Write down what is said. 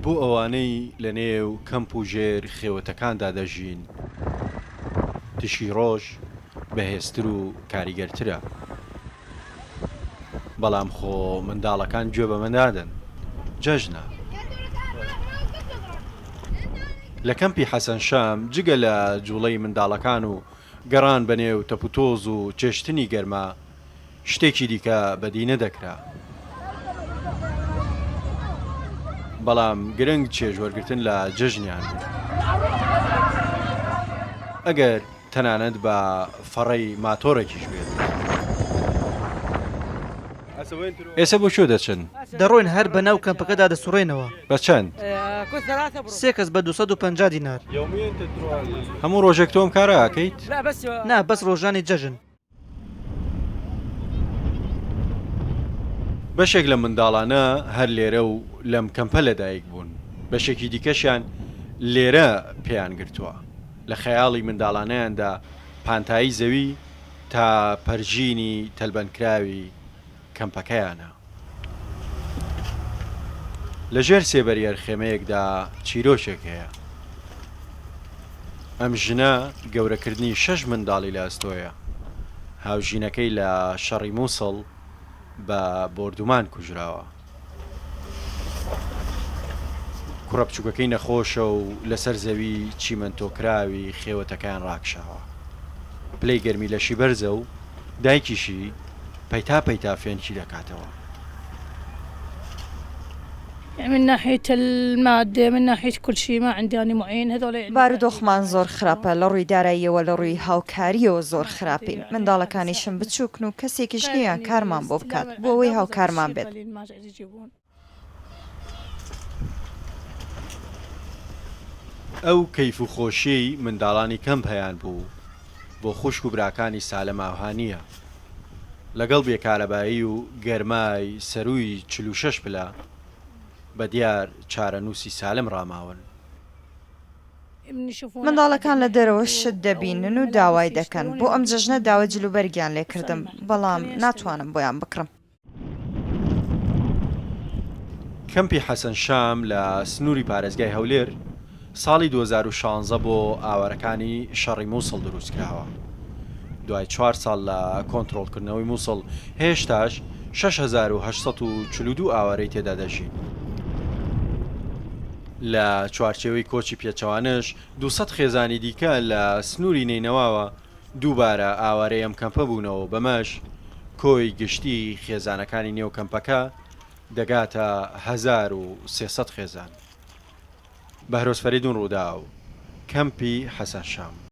بۆ ئەوانەی لەنێو کەمپ و ژێر خێوەتەکاندا دەژین، تیشکی ڕۆژ بەهێزتر و کاریگەرترە. بەڵام خۆ منداڵەکان گوێ بەمە نادەن. جەژنە. لە کەمپی حەسەن شام جگە لە جوڵەی منداڵەکان و گەڕان بەنێو تەپوتۆز و چێشتنی گەرما، شتێکی دیکە بەدی نەدەکرا. بەڵام گرنگ چێژوەرگرتن لە جەژنیان بوو. ئەگەر تەنانەت بە فەڕەی ماتۆڕێکیش بێت. ئێسە بۆ کوێ دەچن؟ دەڕۆین هەر بەناو کەمپەکەدا دەسوڕێینەوە. بە چەند؟ سێ کەس بە 250 دینار. هەموو ڕۆژێک تۆ ئەم کارە ئەکەیت؟ نا بەس ڕۆژانی جەژن. بەشێک لەم منداڵانە هەر لێرە و لەم کەمپە لەدایک بوون، بەشێکی دیکەشیان لێرە پێیان گرتووە. لە خەیاڵی منداڵانەیاندا پانتایی زەوی تا پەرژینی تەلبەندکراوی کەمپەکەیانە. لە ژێر سێبەری هەر خێمەیەکدا چیرۆکێک هەیە. ئەم ژنە گەورەکردنی شەش منداڵی لە ئەستۆیە. هاوژینەکەی لە شەڕی موسڵ بە بۆردومان کوژراوە. کوڕە بچووکەکەی نەخۆشە و لەسەر زەوی چیمەنتۆکراوی خێوەتەکەیان ڕاکشاوە. پلەی گەرمی لەشی بەرزە و دایکیشی پەیتا پەیتا فێنکی دەکاتەوە. بارودۆخمان زۆر خراپە، لە ڕووی داراییەوە لە ڕووی هاوکارییەوە زۆر خراپین، منداڵەکانیشم بچووکن و کەسێکیش نییە کارمان بۆ بکات بۆ ئەوەی هاوکارمان بێت. ئەو کەیف و خۆشیەی منداڵانی کەمپ هەیانبوو بۆ خوشک و براکانی سالم ئاوها نییە. لەگەڵ بێ کارەبایی و گەرمای سەرووی 46 پلە، بە دیار چارەنووسی سالم ڕاماون. منداڵەکان لە دەرەوە شت دەبینن و داوای دەکەن، بۆ ئەم جەژنە داوای جلوبەرگیان لێکردم، بەڵام ناتوانم بۆیان بکڕم. کەمپی حەسەن شام لە سنووری پارێزگای هەولێر ساڵی 2016 بۆ ئاوارەکانی شەڕی مووسڵ دروستکراوە. دوای چوار ساڵ لە کۆنترۆڵکردنەوەی مووسڵ، هێشتاش 6842 ئاوارەی تێدا دەژین. لە چوارچێوەی کۆچی پێچەوانەش 200 خێزانی دیکە لە سنووری نەینەواوە دووبارە ئاوارەی ئەم کەمپە بوونەوە و بەمەش کۆی گشتیی خێزانەکانی نێو کەمپەکە دەگاتە 1300 خێزان. بەهرۆز فەریدون رووداو، کەمپی حەسەن شام.